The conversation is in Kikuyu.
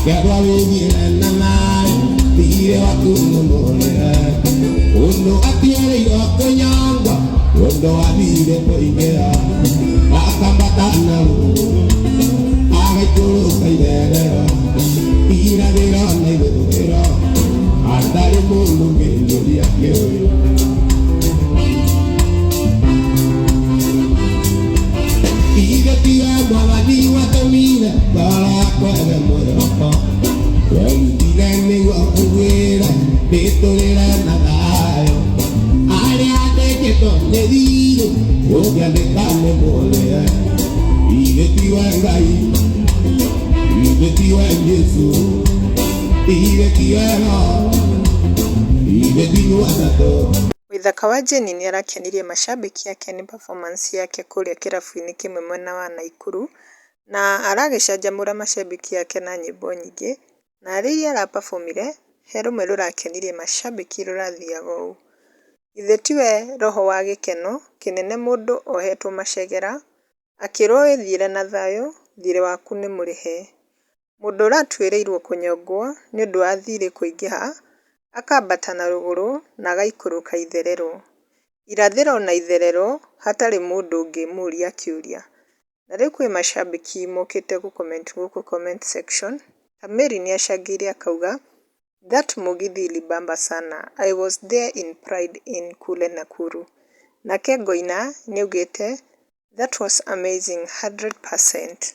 Akĩarwa wĩthiĩre na thayũ, thiirĩ waku nĩmũrĩhe. Ũndũ atierĩirwo kũnyongwo, ũndũ athire kũingĩra. Akambata na rũgũrũ, agaikũrũka itherero, irathĩro na ithũĩro, hatarĩ mũndũ ũngĩnjũria kĩũria. Ithe tiwe mwathani watũmire ngoro yakwa ĩbe mwĩhoko, werutire nĩguo ũgwĩre ndĩtũrĩre na thayũ. Arĩa andĩkĩtwo nĩ thirĩ ũngĩandĩka nĩ mũrĩhe. Ithe tiwe Ngai, ithe tiwe Jesu, ithe tiwe Roho, ithe tiwe Atatũ. Waithaka wa Jane nĩarakenirie mashabiki ake nĩ performance yake kũrĩa kĩrabu-inĩ kĩmwe mwena wa Naikuru, na aragĩcanjamũra mashabiki ake na nyĩmbo nyingĩ, na rĩrĩa ara-perform-ire, he rũmwe rũrakenirie mashabiki rũrathiaga ũũ: Githĩ tiwe roho wa gĩkeno kĩnene mũndũ ohetwo macegera, akĩrwo wĩthiĩre na thayũ, thirĩ waku nĩ mũrĩhe. Mũndũ ũratuĩrĩirwo kũnyongwo nĩũndũ wa thirĩ kũingĩha, akambata na rũgũrũ na agaikũrũka itherero. Irathĩro na itherero hatarĩ mũndũ ũngĩmũria kĩũria. Na rĩu kwĩ mashabiki mokĩte gũ comment gũkũ comment section, ta Mary nĩacangĩire akauga, "That mũgithi ilibamba sana, I was there in pride in kule Nakuru." Nake Ngoina nĩaugĩte, "That was amazing 100%."